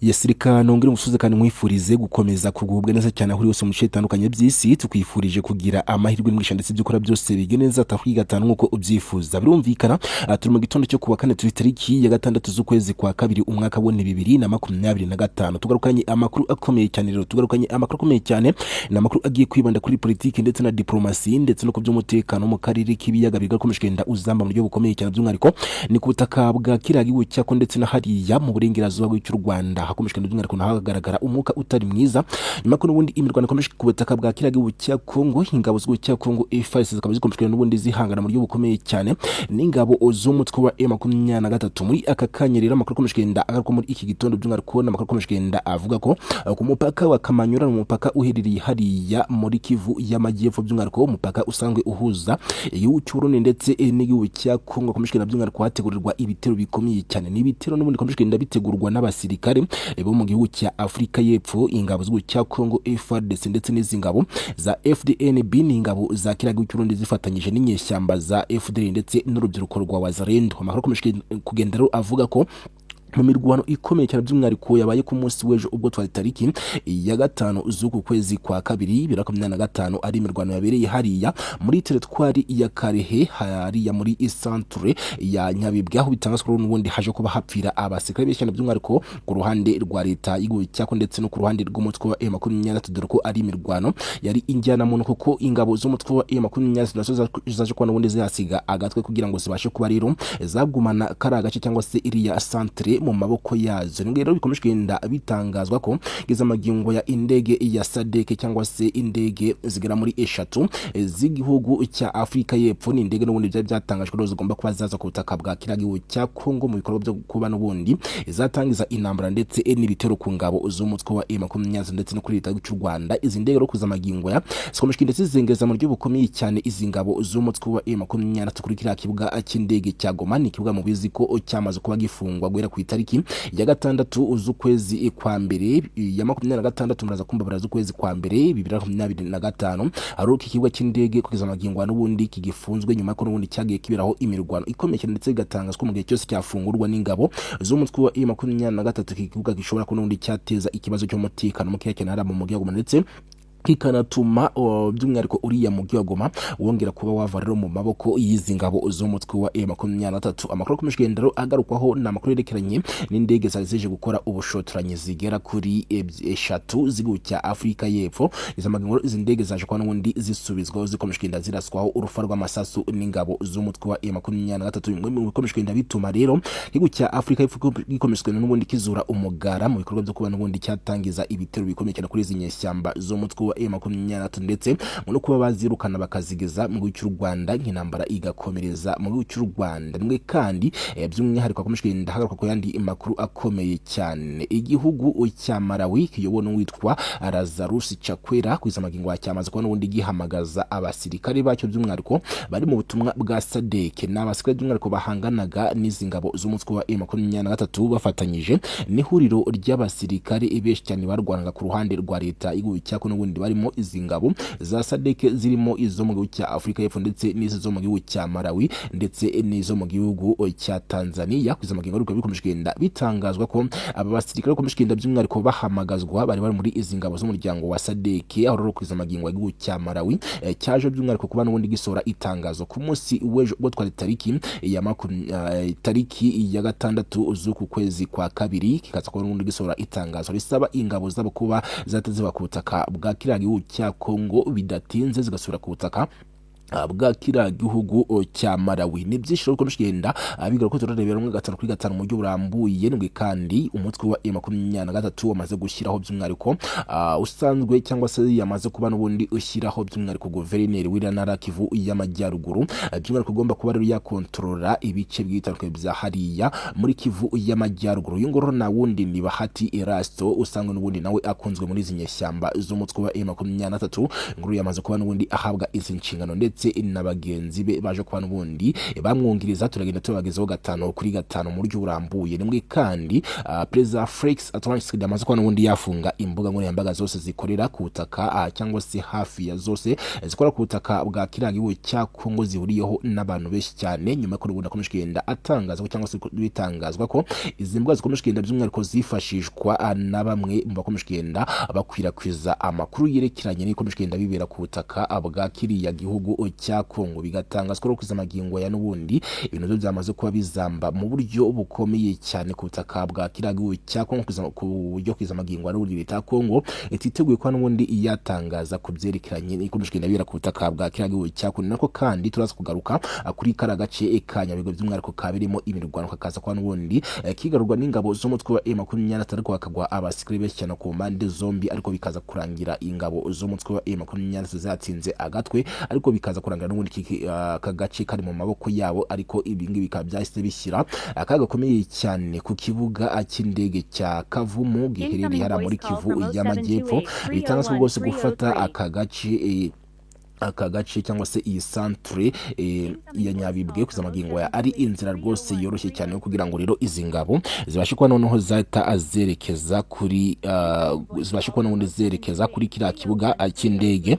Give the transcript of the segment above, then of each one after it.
Yes, reka nongere musuze kandi nkwifurize gukomeza kugubwa neza cyane aho uri hose mu bice bitandukanye by'isi. Tukwifurije kugira amahirwe n'imigisha, ndetse ibyo ukora byose bige neza atatu gatanu nk'uko ubyifuza. Birumvikana, turi mu gitondo cyo kuwa kane, turi tariki ya 6 z'ukwezi kwa kabiri, umwaka wa 2025. Tugarukanye amakuru akomeye cyane rero, tugarukanye amakuru akomeye cyane. Ni amakuru agiye kwibanda kuri politiki ndetse na diplomasi, ndetse no ku by'umutekano mu karere k'ibiyaga bigari ukomeje kugenda uzamba mu buryo bukomeye cyane. By'umwihariko ni ku butaka bwa kiriya gihugu cyako, ndetse na hariya mu burengerazuba bw'cy'u Rwanda hakomeje kugenda by'umwihariko hagaragara umwuka utari mwiza, nyuma ko n'ubundi imirwano ikomeje ku butaka bwa kiriya gihugu cya Kongo. Ingabo z'igihugu cya Kongo FARDC zikaba zikomeje kugenda n'ubundi zihangana mu buryo bukomeye cyane n'ingabo z'umutwe wa M23 muri aka kanya. Rero amakuru akomeje kugenda agaruka muri iki gitondo, by'umwihariko n'amakuru akomeje kugenda avuga ko ku mupaka wa Kamanyura, ni umupaka uherereye hariya muri Kivu y'Amajyepfo, by'umwihariko umupaka usanzwe uhuza igihugu cy'u Burundi ndetse n'igihugu cya Kongo, hakomeje kugenda by'umwihariko hategurirwa ibitero bikomeye cyane. Ni ibitero n'ubundi bikomeje kugenda bitegurwa n'abasirikare bo mu gihugu cya Afurika y'Epfo, ingabo z'igihugu cya Kongo FARDC ndetse n'izi ngabo za FDNB, ni ingabo za kiriya gihugu cy'u Burundi zifatanyije n'inyeshyamba za FDL ndetse n'urubyiruko rwa Wazalendo. Amakuru akomeje kugenda rero avuga ko mu mirwano ikomeye cyane, by'umwihariko yabaye ku munsi w'ejo ubwo twari tariki ya 5 z'uku kwezi kwa kabiri 2025, ari imirwano yabereye hariya muri teritwari ya Karehe, hariya muri centre ya Nyabibwe, aho bitangazwa ko n'ubundi haje kuba hapfira abasirikare benshi cyane, by'umwihariko ku ruhande rwa leta y'igihugu cyako ndetse no ku ruhande rw'umutwe wa M23, dore ko ari imirwano yari injyana muntu, kuko ingabo z'umutwe wa M23 nazo zaje kuba n'ubundi zihasiga agatwe kugira ngo zibashe kuba rero zagumana kariya gace cyangwa se iriya centre mu maboko yazo. Nibwo rero bikomeje kugenda bitangazwa ko geza amagingo ya indege ya SADC cyangwa se indege zigera muri eshatu z'igihugu cya Afurika y'Epfo, ni indege n'ubundi byari byatangajwe rero zigomba kuba zaza ku butaka bwa kiriya gihugu cya Kongo mu bikorwa byo kuba n'ubundi zatangiza intambara ndetse n'ibitero ku ngabo z'umutwe wa M23 ndetse no kuri leta y'u Rwanda. Izi ndege rero kuza amagingo ya zikomeje kugenda zizengeza mu buryo bukomeye cyane izi ngabo z'umutwe wa M23 kuri kiriya kibuga cy'indege cya Goma. Ni ikibuga mubizi ko cyamaze kuba gifungwa guhera ku itariki ya 6 z'ukwezi kwa mbere, ya 26, muraza kumva, z'ukwezi kwa mbere 2025. Ari uko ikibuga cy'indege kugeza amagingo n'ubundi kigifunzwe, nyuma ko n'ubundi cyagiye kiberaho imirwano ikomeye cyane, ndetse bigatangazwa ko mu gihe cyose cyafungurwa n'ingabo z'umutwe wa M23, iki kibuga gishobora ko n'ubundi cyateza ikibazo cy'umutekano mukeya cyane hariya mu mujyi wa Goma, ndetse kikanatuma by'umwihariko uriya mujyi wa Goma wongera kuba wava rero mu maboko y'izi ngabo z'umutwe wa M23. Amakuru akomeje kugenda rero agarukwaho ni amakuru yerekeranye n'indege zari zije gukora ubushotoranyi zigera kuri eshatu z'igihugu cya Afurika y'Epfo. Izo magingo izi ndege zaje kuba n'ubundi zisubizwaho, zikomeje kugenda ziraswaho urufa rw'amasasu n'ingabo z'umutwe wa M23. Bimwe mu bikomeje kugenda bituma rero igihugu cya Afurika y'Epfo gikomeje kugenda n'ubundi kizura umugara mu bikorwa byo kuba n'ubundi cyatangiza ibitero bikomeye cyane kuri izi nyeshyamba z'umutwe wa M23, ndetse no kuba bazirukana bakazigeza mu gihugu cy'u Rwanda, nk'intambara igakomereza mu gihugu cy'u Rwanda. Nimwe kandi by'umwihariko hakomeje kugenda hagaruka ku yandi makuru akomeye cyane. Igihugu cya Malawi kiyobowe n'uwitwa Lazarus Chakwera kugeza amagingo cyamaze kuba n'ubundi gihamagaza abasirikare bacyo, by'umwihariko bari mu butumwa bwa SADC. Ni abasirikare by'umwihariko bahanganaga n'izi ngabo z'umutwe wa M23 bafatanyije n'ihuriro ry'abasirikare benshi cyane barwanaga ku ruhande rwa leta y'igihugu cyako, n'ubundi barimo izi ngabo za SADC, zirimo izo mu gihugu cya Afurika y'Epfo ndetse n'izo zo mu gihugu cya Malawi ndetse n'izo mu gihugu cya Tanzania. Kugeza amagingo ariko bikomeje kugenda bitangazwa ko aba basirikare bakomeje kugenda by'umwihariko bahamagazwa bari muri izi ngabo z'umuryango wa SADC, aho rero kugeza amagingo y'igihugu cya Malawi cyaje by'umwihariko kuba n'ubundi gisohora itangazo ku munsi w'ejo ubwo twari tariki ya 6 z'uku kwezi kwa kabiri, kikaza kuba n'ubundi gisohora itangazo risaba ingabo zabo kuba zahita ziva ku butaka bwa kiriya gihugu cya Kongo bidatinze, zigasubira ku butaka bwa kiriya gihugu cya Malawi. Ni byinshi rero bikomeje kugenda bigaragara ko turarebera rumwe gatanu kuri gatanu mu buryo burambuye. Nibwo kandi umutwe wa M23 wamaze gushyiraho by'umwihariko usanzwe cyangwa se yamaze kuba n'ubundi ushyiraho by'umwihariko guverineri w'intara Kivu y'Amajyaruguru, by'umwihariko ugomba kuba rero yakontorora ibice bitandukanye bya hariya muri Kivu y'Amajyaruguru. Uyu ngoro nta wundi ni Bahati Erasto, usanzwe n'ubundi nawe akunzwe muri izi nyeshyamba z'umutwe wa M23. Inkuru yamaze kuba n'ubundi ahabwa izi nshingano ndetse ndetse na bagenzi be baje kuba n'ubundi bamwungiriza. Turagenda tubagezaho 5 kuri 5 mu buryo burambuye. Nimwe kandi Perezida Felix Antoine Tshisekedi amaze kuba n'ubundi yafunga imbuga nkoranyambaga zose zikorera ku butaka cyangwa se hafi ya zose zikora ku butaka bwa kiriya gihugu cya Kongo zihuriyeho n'abantu benshi cyane, nyuma y'uko n'ubundi akomeje kugenda atangaza ko cyangwa se bitangazwa ko izi mbuga zikomeje kugenda by'umwihariko zifashishwa na bamwe mu bakomeje kugenda bakwirakwiza amakuru yerekeranye n'ibikomeje kugenda bibera ku butaka bwa kiriya gihugu cya Kongo. Bigatangazwa ko kugeza magingo ya n'ubundi ibintu byo byamaze kuba bizamba mu buryo bukomeye cyane ku butaka bwa kiriya gihugu cya Kongo, ku buryo kugeza magingo ya n'ubundi leta ya Kongo ititeguye kuba n'ubundi yatangaza ku byerekeranye n'ibikomeje kugenda bibera ku butaka bwa kiriya gihugu cya Kongo. Nako kandi turaza kugaruka kuri kariya gace ka Nyabigwi, by'umwihariko kabereyemo imirwano, kakaza kuba n'ubundi kigarurwa n'ingabo z'umutwe wa M23, ariko hakagwa abasirikare benshi cyane ku mpande zombi, ariko bikaza kurangira ingabo z'umutwe wa M23 zatsinze agatwe, ariko bikaza kurangira n'ubundi aka gace kari mu maboko yabo. Ariko ibi ngibi bikaba byahise bishyira akaga gakomeye cyane ku kibuga cy'indege cya Kavumu giherereye hariya muri Kivu y'Amajyepfo. Bitangazwa rwose gufata aka gace cyangwa se iyi centre ya Nyabibwe kugeza magingo ya ari inzira rwose yoroshye cyane yo kugira ngo rero izi ngabo zibashe kuba noneho zahita zerekeza kuri zibashe kuba n'ubundi zerekeza kuri kiriya kibuga cy'indege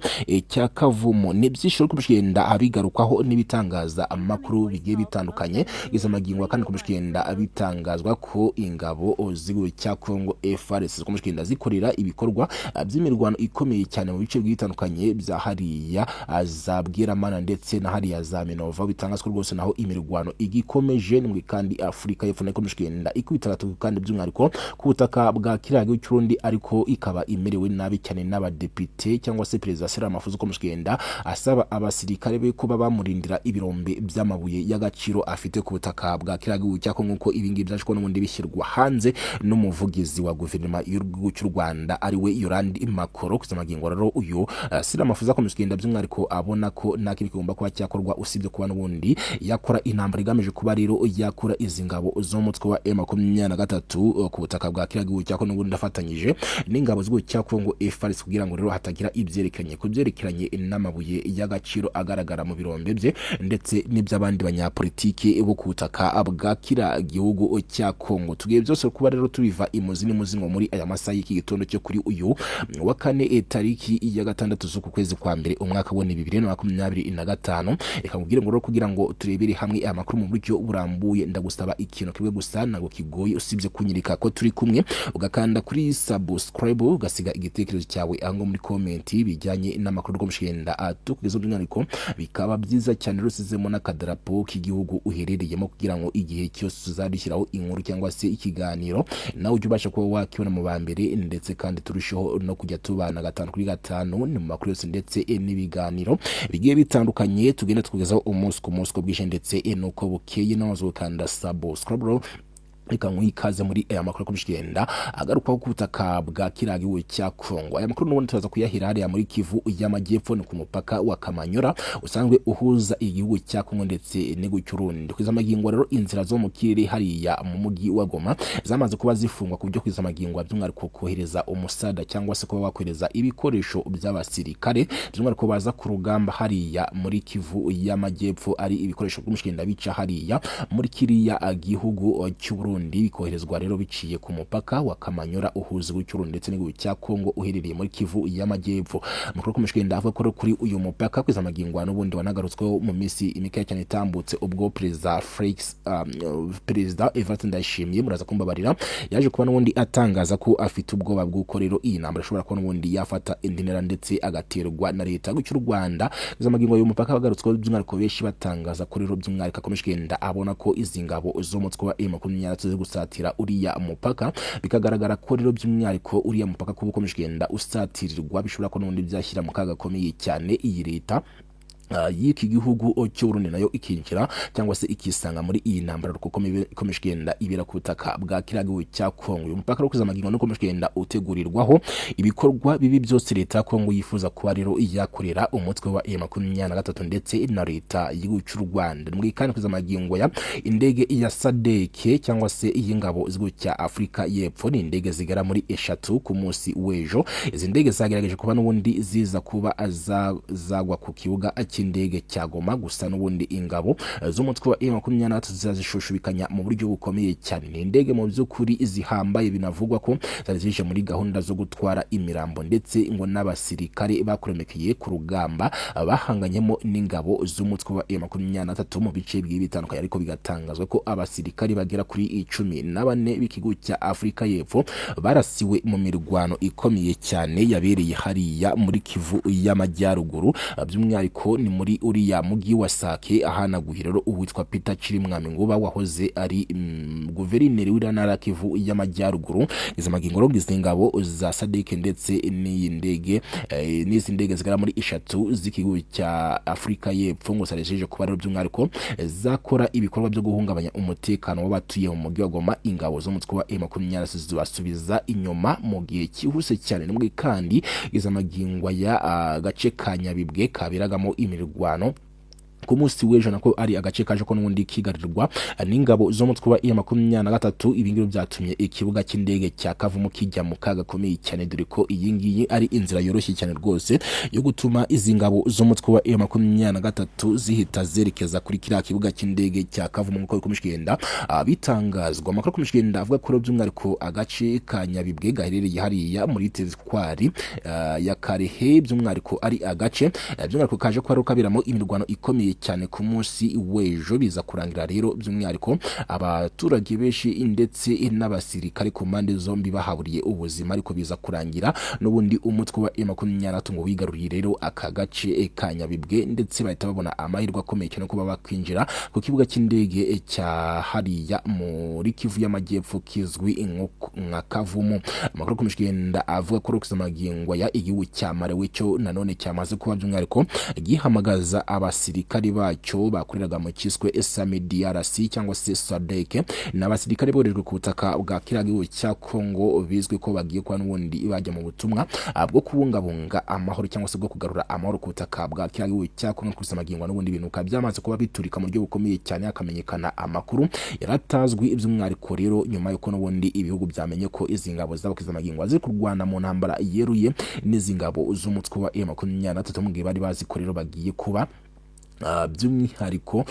cya Kavumu. Ni byinshi rero kugenda abigarukwaho n'ibitangaza amakuru bigiye bitandukanye. Izo magingo kandi bikomeje kugenda bitangazwa ko ingabo z'igihugu cya Congo FARDC zikomeje kugenda zikorera ibikorwa by'imirwano ikomeye cyane mu bice bigiye bitandukanye bya hariya za Bweramana ndetse na hariya za Minova. Bitangazwa rwose naho imirwano igikomeje. Nimwe kandi Afurika y'Epfo nayo ikomeje kugenda ikubita agatoki kandi by'umwihariko ku butaka bwa kiriya gihugu cy'Urundi, ariko ikaba imerewe nabi cyane n'abadepite cyangwa se Perezida Cyril Ramaphosa ukomeje kugenda asaba abasirikare be kuba bamurindira ibirombe by'amabuye y'agaciro afite ku butaka bwa kiriya gihugu cya Kongo, nk'uko ibi ngibi byaje kuba n'ubundi bishyirwa hanze n'umuvugizi wa guverinoma y'igihugu cy'u Rwanda, ariwe Yolande Makolo. Kugeza magingo rero uyu Cyril Ramaphosa akomeje kugenda by'umwihariko abona ko nta kindi kigomba kuba cyakorwa usibye kuba n'ubundi yakora intambara igamije kuba rero yakura izi ngabo z'umutwe wa M23 ku butaka bwa kiriya gihugu cya Kongo, n'ubundi afatanyije n'ingabo z'igihugu cya Kongo FARDC, kugira ngo rero hatagira ibyerekeranye ku byerekeranye n'amabuye y'agaciro agaragara mu birombe bye ndetse n'iby'abandi banyapolitiki bo ku butaka bwa kiriya gihugu cya Kongo. Tugiye byose kuba rero tubiva imuzi n'imuzingo muri aya masaha y'iki gitondo cyo kuri uyu wa kane, tariki ya 6 z'uku kwezi kwa mbere, umwaka wa 2025. Reka nkubwire ngo rero kugira ngo turebere hamwe aya makuru mu buryo burambuye, ndagusaba ikintu kimwe gusa, ntabwo kigoye, usibye kunyereka ko turi kumwe, ugakanda kuri subscribe, ugasiga igitekerezo cyawe aho ngaho muri comment bijyanye n'amakuru rw'umushinga tukugezaho. By'umwihariko bikaba byiza cyane rusizemo n'akadarapo k'igihugu uherereyemo, kugira ngo igihe cyose tuzadushyiraho inkuru cyangwa se ikiganiro nawe ujye ubasha kuba wakibona mu ba mbere, ndetse kandi turusheho no kujya tubana 5 kuri 5 ni mu makuru yose ndetse n'ibiganiro bigiye bitandukanye tugenda tukugezaho umunsi ku munsi, uko bwije ndetse n'uko bukeye. Nawe ukanda subscribe. Reka nguhe ikaze muri aya makuru akomeje kugenda agarukaho ku butaka bwa kiriya gihugu cya Kongo. Aya makuru n'ubundi turaza kuyahera hariya muri Kivu y'Amajyepfo, ni ku mupaka wa Kamanyora usanzwe uhuza igihugu cya Kongo ndetse n'igihugu cy'Urundi. Kugeza magingo rero inzira zo mu kirere hariya mu mujyi wa Goma zamaze kuba zifungwa, ku buryo kugeza magingo by'umwihariko kohereza umusada cyangwa se kuba wakohereza ibikoresho by'abasirikare by'umwihariko baza ku rugamba hariya muri Kivu y'Amajyepfo, ari ibikoresho by'umushikenda bica hariya muri kiriya gihugu cy'Uburundi, bikoherezwa rero biciye ku mupaka wa Kamanyora uhuza igihugu cy'Uburundi ndetse n'igihugu cya Kongo uherereye muri Kivu y'Amajyepfo. Amakuru akomeje kugenda avuga ko kuri uyu mupaka kugeza magingo n'ubundi wanagarutsweho mu minsi mikeya cyane itambutse, ubwo Perezida Felix Perezida Evariste Ndayishimiye, muraza kumbabarira, yaje kuba n'ubundi atangaza ko afite ubwoba bw'uko rero iyi ntambara ishobora kuba n'ubundi yafata indi ntera ndetse agaterwa na leta cy'u Rwanda. Kugeza magingo uyu mupaka wagarutsweho by'umwihariko, benshi batangaza ko rero by'umwihariko akomeje kugenda abona ko izi ngabo z'umutwe wa M23 ziri gusatira uriya mupaka, bikagaragara ko rero by'umwihariko uriya mupaka kuba ukomeje kugenda usatirirwa bishobora ko n'ubundi byashyira mu kaga gakomeye cyane iyi leta y'iki gihugu cy'Uburundi, nayo ikinjira cyangwa se ikisanga muri iyi ntambara kuko ikomeje kugenda ibera ku butaka bwa kiriya gihugu cya Kongo. Uyu mupaka rero kugeza magingo ukomeje kugenda utegurirwaho ibikorwa bibi byose leta ya Kongo yifuza kuba rero yakorera umutwe wa M23 ndetse na leta y'igihugu cy'u Rwanda. Muri kandi kugeza magingo ya indege ya SADC cyangwa se iy'ingabo z'igihugu cya Afurika y'Epfo, ni indege zigera muri eshatu, ku munsi w'ejo izi ndege zagerageje kuba n'ubundi ziza kuba zagwa ku kibuga cy'indege cy'indege cya Goma. Gusa n'ubundi ingabo z'umutwe wa M23 zizazishushubikanya mu buryo bukomeye cyane. Ni indege mu by'ukuri zihambaye, binavugwa ko zari zije muri gahunda zo gutwara imirambo ndetse ngo n'abasirikare bakoromekeye ku rugamba bahanganyemo n'ingabo z'umutwe wa M23 mu bice bigiye bitandukanye. Ariko bigatangazwa ko abasirikare bagera kuri 14 b'ikigo cya Afurika y'Epfo barasiwe mu mirwano ikomeye cyane yabereye hariya muri Kivu y'Amajyaruguru, by'umwihariko ni muri uriya mujyi wa Sake, ahanaguye rero uwitwa Peter Chirimwami Nguba wahoze ari guverineri w'intara Kivu y'Amajyaruguru. Izi magingo rero izi ngabo za SADC ndetse n'iyi ndege, n'izi ndege zigera muri eshatu z'ikigo cya Afurika y'Epfo ngo zari kuba rero by'umwihariko zakora ibikorwa byo guhungabanya umutekano w'abatuye mu mujyi wa Goma. Ingabo z'umutwe wa M23 zibasubiza inyuma mu gihe cyihuse cyane. Nubwo kandi izi magingo ya gace ka Nyabibwe kaberagamo imirwano ku munsi w'ejo, nako ari agace kaje ko n'ubundi kigarirwa n'ingabo z'umutwe wa M23. Ibi ngibi byatumye ikibuga cy'indege cya Kavumu kijya mu kaga gakomeye cyane, dore ko iyi ngiyi ari inzira yoroshye cyane rwose yo gutuma izi ngabo z'umutwe wa M23 zihita zerekeza kuri kiriya kibuga cy'indege cya Kavumu, nk'uko bikomeje kugenda bitangazwa. Amakuru akomeje kugenda avuga ko by'umwihariko agace ka Nyabibwe gaherereye hariya muri teritwari ya Karehe, by'umwihariko ari agace by'umwihariko kaje kuba kaberamo imirwano ikomeye cyane ku munsi w'ejo. Biza kurangira rero by'umwihariko abaturage benshi ndetse n'abasirikare ku mpande zombi bahaburiye ubuzima, ariko biza kurangira n'ubundi umutwe wa M23 ngo wigaruriye rero aka gace ka Nyabibwe, ndetse bahita babona amahirwe akomeye cyane kuba bakwinjira ku kibuga cy'indege cya hariya muri Kivu y'Amajyepfo kizwi nka Kavumu. Amakuru akomeje kugenda avuga ko Rox magingo ya igihugu cya Malawi cyo nanone cyamaze kuba by'umwihariko gihamagaza abasirikare bacyo bakoreraga mu kiswe SAMIDRC cyangwa se SADC. Ni abasirikare boherejwe ku butaka bwa kiriya gihugu cya Congo, bizwi ko bagiye kuba n'ubundi bajya mu butumwa bwo kubungabunga amahoro cyangwa se bwo kugarura amahoro ku butaka bwa kiriya gihugu cya Congo. Gusa magingo n'ubundi ibintu bikaba byamaze kuba biturika mu buryo bukomeye cyane, hakamenyekana amakuru yaratazwi, by'umwihariko rero nyuma y'uko n'ubundi ibihugu byamenye ko izi ngabo z'abakiza magingo ziri kurwana mu ntambara yeruye n'izi ngabo z'umutwe wa M23, mu gihe bari bazi ko rero bagiye kuba by'umwihariko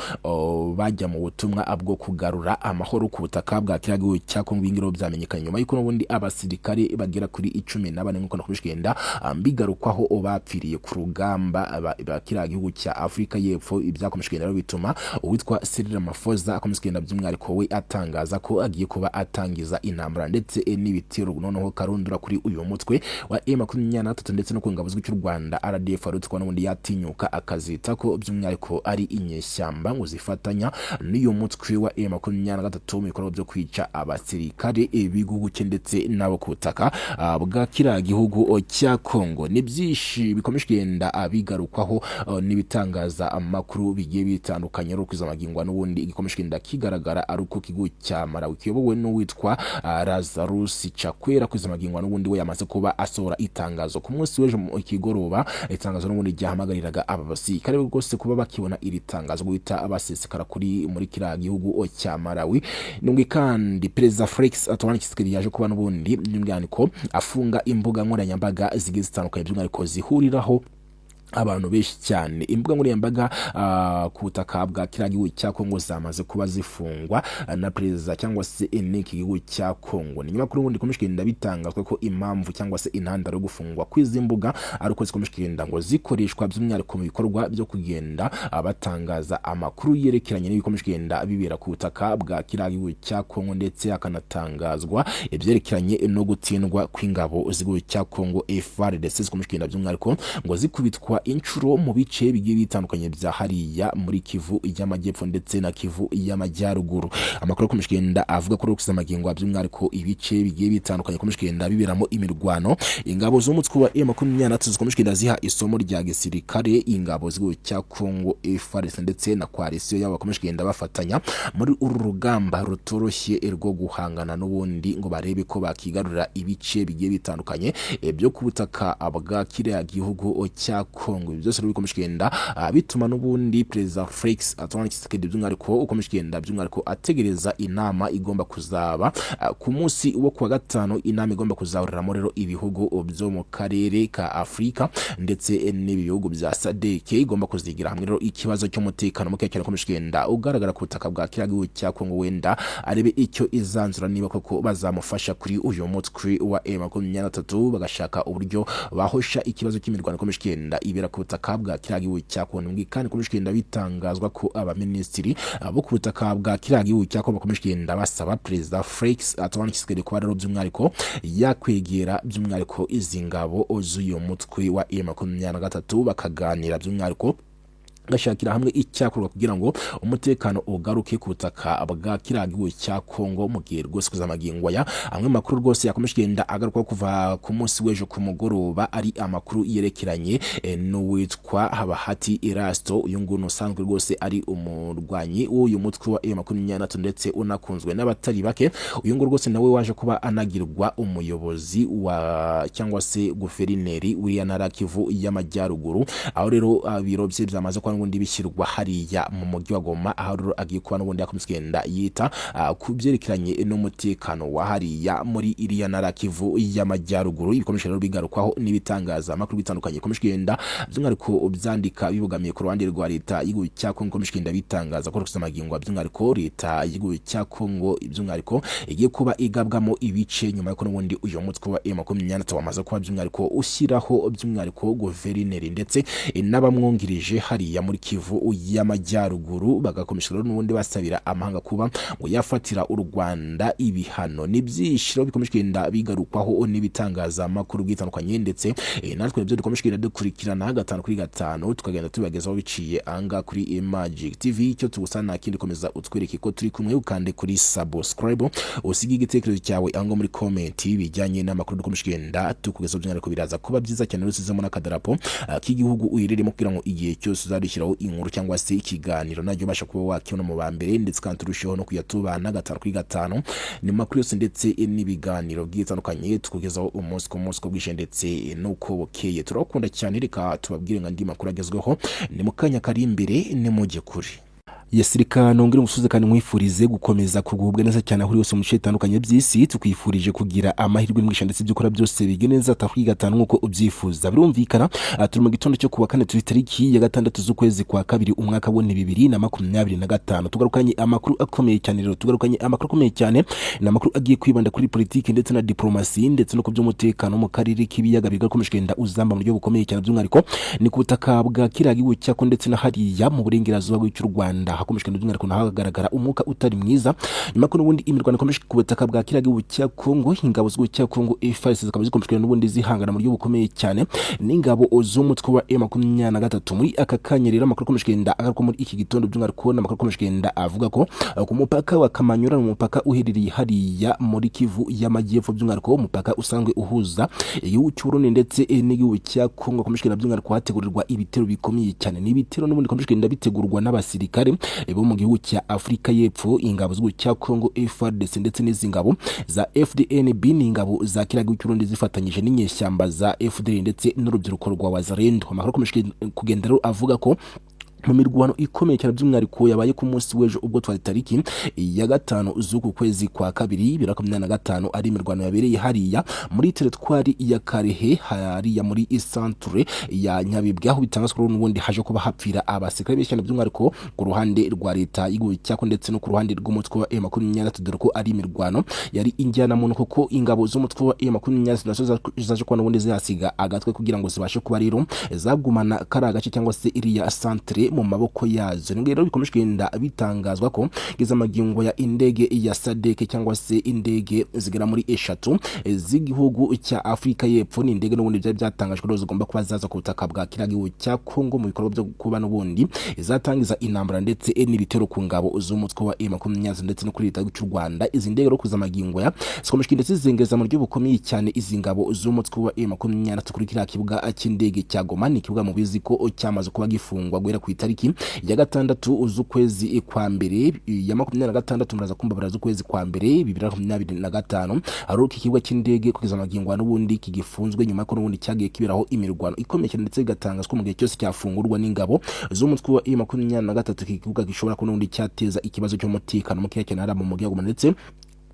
bajya mu butumwa bwo kugarura amahoro ku butaka bwa kiriya gihugu cya Congo. Ibi ngibi byamenyekanye nyuma y'uko n'ubundi abasirikare bagera kuri 14, nk'uko nakomeje kugenda mbigarukwaho, bapfiriye ku rugamba ba kiriya gihugu cya Afurika y'Epfo. Ibyakomeje kugenda rero bituma uwitwa Cyril Ramaphosa akomeza kugenda by'umwihariko we atangaza ko agiye kuba atangiza intambara ndetse n'ibitero noneho karundura kuri uyu mutwe wa M23 ndetse no ku ngabo z'igihugu cy'u Rwanda RDF, arutwa n'ubundi yatinyuka akazita ko by'umwihariko ari inyeshyamba ngo zifatanya n'uyu mutwe wa M23 mu bikorwa byo kwica abasirikare b'igihugu cye ndetse n'abo ku butaka bwa kiriya gihugu cya Congo. Ni byinshi bikomeje kugenda bigarukwaho n'ibitangaza amakuru bigiye bitandukanye. Ari ukwiza amagingo n'ubundi igikomeje kugenda kigaragara ari uko ikigo cya Malawi kiyobowe n'uwitwa Lazarus Chakwera, kwiza amagingo n'ubundi we yamaze kuba asohora itangazo ku munsi w'ejo mu kigoroba, itangazo n'ubundi ryahamagariraga aba basirikare rwose kuba bakibona iri tangazo guhita basesekara kuri muri kiriya gihugu cya Malawi. Nubwo kandi Perezida Felix Antoine Tshisekedi yaje kuba n'ubundi by'umwihariko afunga imbuga nkoranyambaga zigiye zitandukanye, by'umwihariko zihuriraho abantu benshi cyane. Imbuga nkoranyambaga ku butaka bwa kiriya gihugu cya Kongo zamaze kuba zifungwa na perezida cyangwa se n'iki gihugu cya Kongo. Ni nyuma kuri ubundi ikomeje kugenda bitangazwa ko impamvu cyangwa se intandaro yo gufungwa kw'izi mbuga ari uko zikomeje kugenda ngo zikoreshwa by'umwihariko mu bikorwa byo kugenda batangaza amakuru yerekeranye n'ibikomeje kugenda bibera ku butaka bwa kiriya gihugu cya Kongo, ndetse hakanatangazwa ibyerekeranye no gutsindwa kw'ingabo z'igihugu cya Kongo FARDC, zikomeje kugenda by'umwihariko ngo zikubitwa inshuro mu bice bigiye bitandukanye bya hariya muri Kivu y'Amajyepfo ndetse na Kivu y'Amajyaruguru. Amakuru akomeje kugenda avuga ko Rukiza magingo by'umwihariko ibice bigiye bitandukanye akomeje kugenda biberamo imirwano, ingabo z'umutwe wa M23 zikomeje kugenda ziha isomo rya gisirikare ingabo z'igihugu cya Kongo FARDC ndetse na coalition yabo bakomeje kugenda bafatanya muri uru rugamba rutoroshye rwo guhangana n'ubundi ngo barebe ko bakigarurira ibice bigiye bitandukanye byo ku butaka bwa kiriya gihugu cya Kongo. Kongo. Ibi byose rero bikomeje kugenda bituma n'ubundi Perezida Felix Antoine Tshisekedi by'umwihariko ukomeje kugenda by'umwihariko ategereza inama igomba kuzaba ku munsi wo kuwa gatanu, inama igomba kuzahuriramo rero ibihugu byo mu karere ka Afurika ndetse n'ibi bihugu bya SADC, igomba kuzigira hamwe rero ikibazo cy'umutekano muke cyane ukomeje kugenda ugaragara ku butaka bwa kiriya gihugu cya Kongo. Wenda arebe icyo izanzura, niba koko bazamufasha kuri uyu mutwe wa M23, bagashaka uburyo bahosha ikibazo cy'imirwano ikomeje kugenda ibera ku butaka bwa kiriya gihugu cya Kongo. Kandi ikomeje kugenda bitangazwa ko abaminisitiri bo ku butaka bwa kiriya gihugu cya Kongo bakomeje kugenda basaba Perezida Felix Antoine Tshisekedi kuba rero by'umwihariko yakwegera by'umwihariko izi ngabo z'uyu mutwe wa M23, bakaganira by'umwihariko, gashakira hamwe icyakorwa kugira ngo umutekano ugaruke ku butaka bwa kiriya gihugu cya Kongo. Mu gihe rwose kuza magingo aya, amwe makuru rwose yakomeje kugenda agaruka kuva ku munsi w'ejo ku mugoroba ari amakuru yerekeranye n'uwitwa Habahati Erasto. Uyu nguyu usanzwe rwose ari umurwanyi w'uyu mutwe wa M23 ndetse unakunzwe n'abatari bake. Uyu nguyu rwose nawe waje kuba anagirwa umuyobozi wa cyangwa se guverineri w'iya ntara Kivu y'Amajyaruguru, aho rero biro bye byamaze kuba n'ubundi bishyirwa hariya mu mujyi wa Goma, aho rero agiye kuba n'ubundi yakomeza kugenda yita ku byerekeranye n'umutekano wa hariya muri iriya ntara Kivu y'Amajyaruguru. Ibikomeje rero bigarukwaho n'ibitangazamakuru bitandukanye bikomeje kugenda by'umwihariko byandika bibogamiye ku ruhande rwa leta y'igihugu cya Kongo, ikomeje kugenda bitangaza ko rufite amagingo, by'umwihariko leta y'igihugu cya Kongo by'umwihariko igiye kuba igabwamo ibice, nyuma y'uko n'ubundi uyu mutwe wa M23 wamaze kuba by'umwihariko ushyiraho by'umwihariko guverineri ndetse n'abamwungirije hariya muri Kivu y'Amajyaruguru, bagakomeje rero n'ubundi basabira amahanga kuba ngo yafatira u Rwanda ibihano. Ni byinshi rero bikomeje kugenda bigarukwaho n'ibitangazamakuru bitandukanye, ndetse natwe nibyo dukomeje kugenda dukurikirana gatanu kuri gatanu, tukagenda tubibagezaho biciye anga kuri Magic TV. Icyo tugusa nta kindi, komeza utwereke ko turi kumwe, ukande kuri subscribe, usige igitekerezo cyawe aho muri comment bijyanye n'amakuru dukomeje kugenda tukugezaho. By'umwihariko biraza kuba byiza cyane rusizemo n'akadarapo k'igihugu uherereyemo, kugira ngo igihe cyose uzadushyiraho inkuru cyangwa se ikiganiro najya ubasha kuba wakibona mu ba mbere, ndetse kandi turusheho no kujya tubana gatanu kuri gatanu ni makuru yose ndetse n'ibiganiro bitandukanye tukugezaho umunsi ku munsi, uko bwije ndetse n'uko bukeye. Turakunda cyane, reka tubabwire ngo andi makuru agezweho ni mu kanya kari imbere, nimujye kure. Yes, reka nongere musuze kandi nkwifurize gukomeza kugubwa neza cyane aho uri hose mu bice bitandukanye by'isi. Tukwifurije kugira amahirwe n'imigisha, ndetse ibyo ukora byose bige neza atanu gatanu nk'uko ubyifuza. Birumvikana, turi mu gitondo cyo kuwa kane, turi tariki ya 6 z'ukwezi kwa kabiri, umwaka wa 2025. Tugarukanye amakuru akomeye cyane rero, tugarukanye amakuru akomeye cyane. Ni amakuru agiye kwibanda kuri politiki ndetse na diplomasi ndetse no ku by'umutekano mu karere k'ibiyaga bigari ukomeje kugenda uzamba mu buryo bukomeye cyane. By'umwihariko ni ku butaka bwa kiriya gihugu cya Kongo ndetse na hariya mu burengerazuba bw'cy'u Rwanda hakomeje kugenda by'umwihariko naho hagaragara umwuka utari mwiza, nyuma ko n'ubundi imirwano ikomeje ku butaka bwa kiriya gihugu cya Kongo. Ingabo z'igihugu cya Kongo FARDC zikaba zikomeje kugenda n'ubundi zihangana mu buryo bukomeye cyane n'ingabo z'umutwe wa M23 muri aka kanya. Rero amakuru akomeje kugenda agaruka muri iki gitondo, by'umwihariko n'amakuru akomeje kugenda avuga ko ku mupaka wa Kamanyura, ni umupaka uherereye hariya muri Kivu y'Amajyepfo, by'umwihariko umupaka usanzwe uhuza igihugu cy'u Burundi ndetse n'igihugu cya Kongo, hakomeje kugenda by'umwihariko hategurirwa ibitero bikomeye cyane. Ni ibitero n'ubundi bikomeje kugenda bitegurwa n'abasirikare bo mu gihugu cya Afurika y'Epfo, ingabo z'igihugu cya Kongo FARDC ndetse n'izi ngabo za FDNB, ni ingabo za kiriya gihugu cy'u Burundi zifatanyije n'inyeshyamba za FDL ndetse n'urubyiruko rwa Wazalendo. Amakuru akomeje kugenda rero avuga ko mu mirwano ikomeye cyane, by'umwihariko yabaye ku munsi w'ejo ubwo twari tariki ya 5 z'uku kwezi kwa kabiri 2025, ari imirwano yabereye hariya muri teritwari ya Karehe, hariya muri isanture ya Nyabibwe, aho bitangazwa ko n'ubundi haje kuba hapfira abasirikare benshi cyane, by'umwihariko ku ruhande rwa leta y'igihugu cya Kongo ndetse no ku ruhande rw'umutwe wa M23, dore ko ari imirwano yari injyana muntu, kuko ingabo z'umutwe wa M23 nazo zaje kuba n'ubundi zihasiga agatwe kugira ngo zibashe kuba rero zagumana kariya gace cyangwa se iriya santere mu maboko yazo. Nibwo rero bikomeje kugenda bitangazwa ko geza magingo ya indege ya SADC cyangwa se indege zigera muri eshatu z'igihugu cya Afurika y'Epfo, ni indege n'ubundi byari byatangajwe rero zigomba kuba zaza ku butaka bwa kiriya gihugu cya Kongo mu bikorwa byo kuba n'ubundi zatangiza intambara ndetse n'ibitero ku ngabo z'umutwe wa M23 ndetse no kuri leta y'u Rwanda. Izi ndege rero kuza magingo ya zikomeje kugenda zizengeza mu buryo bukomeye cyane izi ngabo z'umutwe wa M23 kuri kiriya kibuga cy'indege cya Goma. Ni ikibuga mubizi ko cyamaze kuba gifungwa guhera ku tariki ya 6 z'ukwezi kwa mbere, ya 26, muraza kumva, z'ukwezi kwa mbere 2025. Hari uko ikibuga cy'indege kugeza amagingo n'ubundi kigifunzwe, nyuma ko n'ubundi cyagiye kiberaho imirwano ikomeye cyane, ndetse bigatangazwa ko mu gihe cyose cyafungurwa n'ingabo z'umutwe wa M23, iki kibuga gishobora ko n'ubundi cyateza ikibazo cy'umutekano mukeya cyane hariya mu mujyi wa Goma, ndetse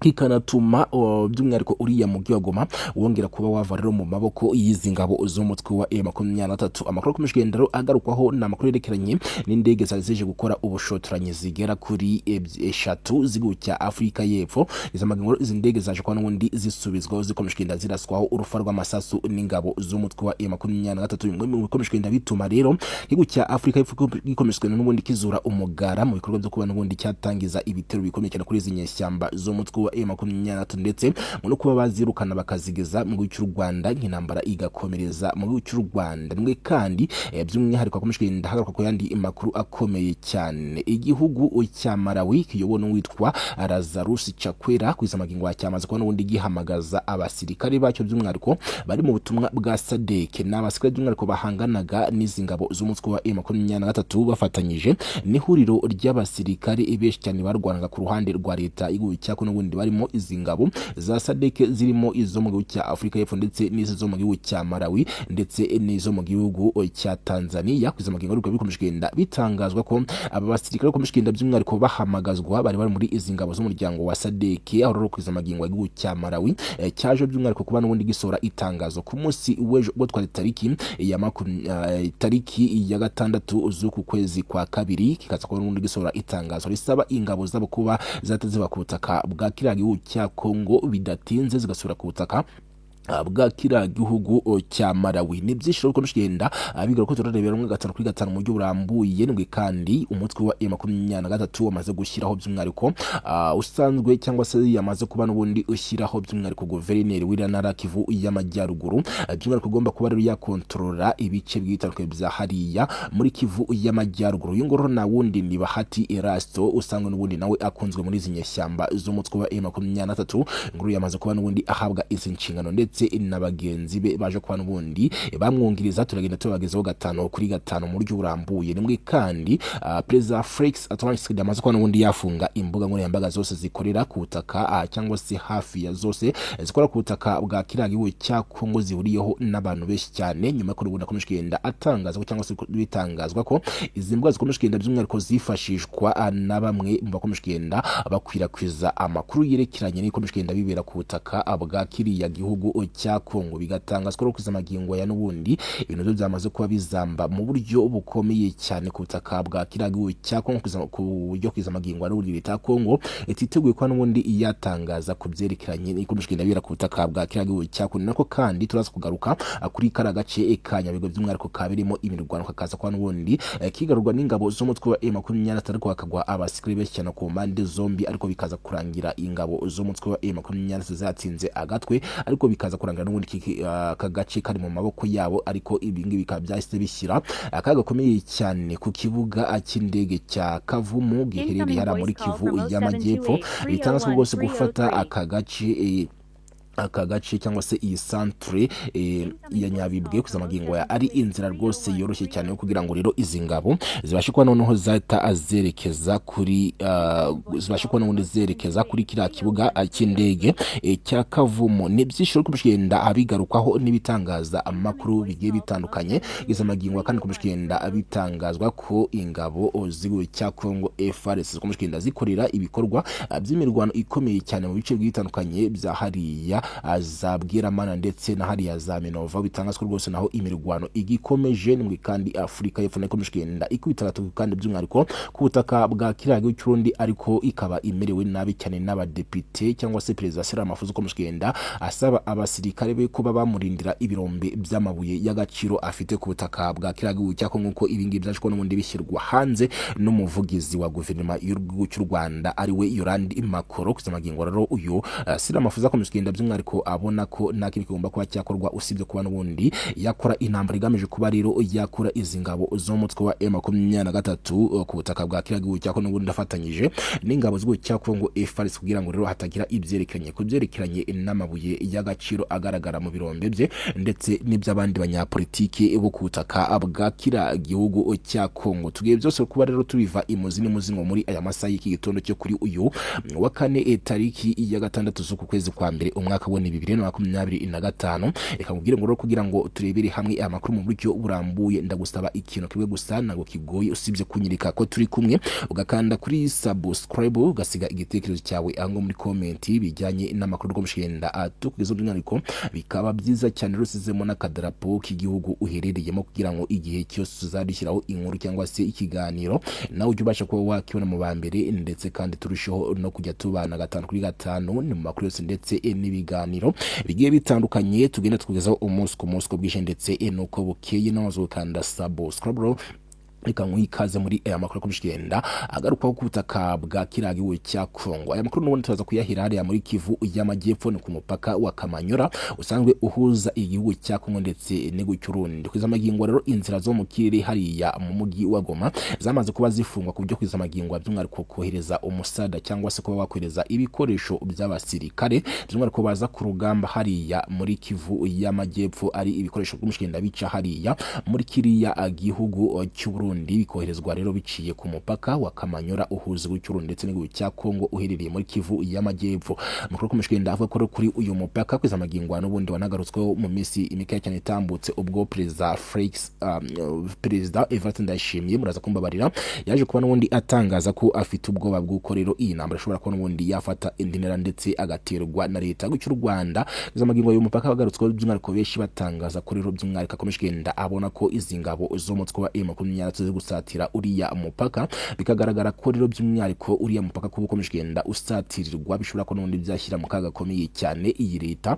kikanatuma by'umwihariko uriya mujyi wa Goma wongera kuba wava rero mu maboko y'izi ngabo z'umutwe wa M23. Amakuru akomeje kugenda rero agarukwaho ni amakuru yerekeranye n'indege zari zije gukora ubushotoranyi zigera kuri eshatu z'igihugu cya Afurika y'Epfo. Izi magingo izi ndege zaje kuba n'ubundi zisubizwaho, zikomeje kugenda ziraswaho urufa rw'amasasu n'ingabo z'umutwe wa M23. Bimwe mu bikomeje kugenda bituma rero igihugu cya Afurika y'Epfo gikomeje kugenda n'ubundi kizura umugara mu bikorwa byo kuba n'ubundi cyatangiza ibitero bikomeye cyane kuri izi nyeshyamba z'umutwe wa M23, ndetse no kuba bazirukana bakazigeza mu gihugu cy'u Rwanda, nk'intambara igakomereza mu gihugu cy'u Rwanda. Nimwe kandi by'umwihariko hakomeje kugenda hagaruka ku yandi makuru akomeye cyane. Igihugu cya Malawi kiyobowe n'uwitwa Lazarus Chakwera kugeza amagingo cyamaze kuba n'ubundi gihamagaza abasirikare bacyo, by'umwihariko bari mu butumwa bwa SADC. Ni abasirikare by'umwihariko bahanganaga n'izi ngabo z'umutwe wa M23 bafatanyije n'ihuriro ry'abasirikare benshi cyane barwanaga ku ruhande rwa leta y'igihugu cya Kongo. N'ubundi barimo izi ngabo za SADC, zirimo izo mu gihugu cya Afurika y'Epfo, ndetse n'izo zo mu gihugu cya Malawi, ndetse n'izo mu gihugu cya Tanzania. Kugeza amagingo ariko bikomeje kugenda bitangazwa ko aba basirikare bakomeje kugenda by'umwihariko bahamagazwa bari bari muri izi ngabo z'umuryango wa SADC. Aho rero kugeza amagingo igihugu cya Malawi cyaje by'umwihariko kuba n'ubundi gisohora itangazo ku munsi w'ejo, ubwo twari tariki ya 6 z'uku kwezi kwa kabiri, kikaza kuba n'ubundi gisohora itangazo risaba ingabo zabo kuba zahita ziva ku butaka bwa kiriya gihugu cya Kongo bidatinze, zigasubira ku butaka bwa kiriya gihugu cya Malawi. Ni byinshi rero bikomeje kugenda bigaragara ko turarebera rumwe gatanu kuri gatanu mu buryo burambuye. Nibwo kandi umutwe wa M23 wamaze gushyiraho by'umwihariko usanzwe, cyangwa se yamaze kuba n'ubundi ushyiraho by'umwihariko guverineri w'iriya ntara Kivu y'Amajyaruguru, by'umwihariko ugomba kuba rero yakontorora ibice bitandukanye bya hariya muri Kivu y'Amajyaruguru. Uyu nguyu nta wundi ni Bahati Erasto, usanzwe n'ubundi nawe akunzwe muri izi nyeshyamba z'umutwe wa M23. Inkuru yamaze kuba n'ubundi ahabwa izi nshingano, ndetse na bagenzi be baje kuba n'ubundi bamwungiriza. Turagenda tubagezaho gatanu kuri gatanu mu buryo burambuye. Nimwe kandi Perezida Felix Antoine Tshisekedi amaze kuba n'ubundi yafunga imbuga nkoranyambaga zose zikorera ku butaka, cyangwa se hafi ya zose zikora ku butaka bwa kiriya gihugu cya Kongo, zihuriyeho n'abantu benshi cyane, nyuma y'uko n'ubundi akomeje kugenda atangaza ko, cyangwa se bitangazwa ko izi mbuga zikomeje kugenda by'umwihariko zifashishwa na bamwe mu bakomeje kugenda bakwirakwiza amakuru yerekeranye n'ibikomeje kugenda bibera ku butaka bwa kiriya gihugu cya Kongo. Bigatangazwa ko kugeza amagingo ya n'ubundi ibintu byo byamaze kuba bizamba mu buryo bukomeye cyane ku butaka bwa kiriya gihugu cya Kongo, ku buryo kugeza amagingo ya n'ubundi leta ya Kongo ititeguye kuba n'ubundi yatangaza ku byerekeranye n'ibikomeje kugenda bibera ku butaka bwa kiriya gihugu cya Kongo. Nako kandi turaza kugaruka kuri kariya gace ka Nyabigwi, by'umwihariko kabereyemo imirwano, kakaza kuba n'ubundi kigarurwa n'ingabo z'umutwe wa M23, ariko hakagwa abasirikare benshi cyane ku mpande zombi, ariko bikaza kurangira ingabo z'umutwe wa M23 zatsinze agatwe, ariko bikaza kurangira n'ubundi aka gace kari mu maboko yabo. Ariko ibi ngibi bikaba byahise bishyira akaga gakomeye cyane ku kibuga cy'indege cya Kavumu giherereye hariya muri Kivu y'Amajyepfo. Bitangazwa rwose gufata aka gace cyangwa se iyi centre ya Nyabibwe kugeza amagingo ya ari inzira rwose yoroshye cyane yo kugira ngo rero izi ngabo zibashe kuba noneho zahita zerekeza kuri zibashe kuba n'ubundi zerekeza kuri kiriya kibuga cy'indege cya Kavumu. Ni byinshi rero kugenda abigarukwaho n'ibitangaza amakuru bigiye bitandukanye. Izo magingo kandi bikomeje kugenda bitangazwa ko ingabo z'igihugu cya Congo FARDC zikomeje kugenda zikorera ibikorwa by'imirwano ikomeye cyane mu bice bigiye bitandukanye bya hariya za Bweramana ndetse na hariya za Minova. Bitangazwa rwose naho imirwano igikomeje. Nimwe kandi Afurika y'Epfo nayo ikomeje kugenda ikubita agatoki kandi by'umwihariko ku butaka bwa kiriya gihugu cy'Urundi, ariko ikaba imerewe nabi cyane n'abadepite cyangwa se Perezida Cyril Ramaphosa ukomeje kugenda asaba abasirikare be kuba bamurindira ibirombe by'amabuye y'agaciro afite ku butaka bwa kiriya gihugu cya Kongo, nk'uko ibi ngibi byaje kuba n'ubundi bishyirwa hanze n'umuvugizi wa guverinoma y'igihugu cy'u Rwanda, ari we Yolande Makolo. Kugeza magingo rero uyu Cyril Ramaphosa akomeje kugenda by'umwihariko by'umwihariko abona ko nta kindi kigomba kuba cyakorwa usibye kuba n'ubundi yakora intambara igamije kuba rero yakura izi ngabo z'umutwe wa M23 ku butaka bwa kiriya gihugu cya Kongo, n'ubundi afatanyije n'ingabo z'igihugu cya Kongo FARDC, kugira ngo rero hatagira ibyerekeranye ku byerekeranye n'amabuye y'agaciro agaragara mu birombe bye ndetse n'iby'abandi banyapolitiki bo ku butaka bwa kiriya gihugu cya Kongo. Tugiye byose kuba rero tubiva imuzi n'imuzingo muri aya masaha y'iki gitondo cyo kuri uyu wa kane, tariki ya 6 z'uku kwezi kwa mbere, umwaka wa 2025. Reka nkubwire ngo rero kugira ngo turebere hamwe aya makuru mu buryo burambuye, ndagusaba ikintu kimwe gusa, ntabwo kigoye, usibye kunyereka ko turi kumwe, ugakanda kuri subscribe, ugasiga igitekerezo cyawe aho muri comment bijyanye n'amakuru rwo tukugeza. By'umwihariko bikaba byiza cyane rusizemo n'akadarapo k'igihugu uherereyemo, kugira ngo igihe cyose tuzadushyiraho inkuru cyangwa se ikiganiro, nawe ujye ubasha kuba wakibona mu ba mbere, ndetse kandi turusheho no kujya tubana gatanu kuri gatanu ni mu makuru yose ndetse n'ibiganiro bigiye bitandukanye tugenda tukugezaho umunsi ku munsi, uko bwije ndetse n'uko bukeye. Nawe gukanda subscribe. Reka nguhe ikaze muri aya makuru akomeje kugenda agarukwaho ku butaka bwa kiriya gihugu cya Kongo. Aya makuru n'ubundi turaza kuyahera hariya muri Kivu y'Amajyepfo, ni ku mupaka wa Kamanyora usanzwe uhuza igihugu cya Kongo ndetse n'igihugu cy'Urundi. Kugeza amagingo rero, inzira zo mu kirere hariya mu mujyi wa Goma zamaze kuba zifungwa, ku buryo kugeza amagingo by'umwihariko kohereza umusada cyangwa se kuba wakohereza ibikoresho by'abasirikare, by'umwihariko baza ku rugamba hariya muri Kivu y'Amajyepfo, ari ibikoresho by'umushikenda bica hariya muri kiriya gihugu cy'Uburundi, bikoherezwa rero biciye ku mupaka wa Kamanyora uhuza igihugu cy'Uburundi ndetse n'igihugu cya Kongo uherereye muri Kivu y'Amajyepfo. Amakuru akomeje kugenda avuga ko kuri uyu mupaka kugeza amagingo n'ubundi wanagarutsweho mu minsi mikeya cyane itambutse, ubwo Perezida Felix, Perezida Evariste Ndayishimiye, muraza kumbabarira, yaje kuba n'ubundi atangaza ko afite ubwoba bw'uko rero iyi ntambara ishobora kuba n'ubundi yafata indi ntera ndetse agaterwa na leta cy'u Rwanda. Kugeza amagingo uyu mupaka wagarutsweho, by'umwihariko benshi batangaza ko rero by'umwihariko akomeje kugenda abona ko izi ngabo z'umutwe wa M23 ziri gusatira uriya mupaka, bikagaragara ko rero by'umwihariko uriya mupaka kuba ukomeje kugenda usatirirwa bishobora ko n'ubundi byashyira mu kaga gakomeye cyane iyi leta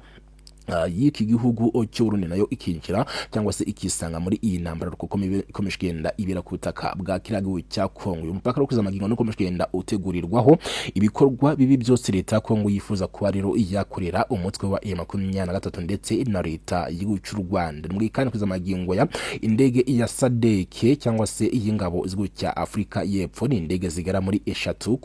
y'iki gihugu cy'Uburundi, nayo ikinjira cyangwa se ikisanga muri iyi ntambara kuko ikomeje kugenda ibera ku butaka bwa kiriya gihugu cya Kongo. Uyu mupaka rero kugeza amagingo ukomeje kugenda utegurirwaho ibikorwa bibi byose leta ya Kongo yifuza kuba rero yakorera umutwe wa M23 ndetse na leta y'igihugu cy'u Rwanda. Muri kandi kugeza amagingo ya indege ya SADC cyangwa se iy'ingabo z'igihugu cya Afurika y'Epfo, ni indege zigera muri eshatu.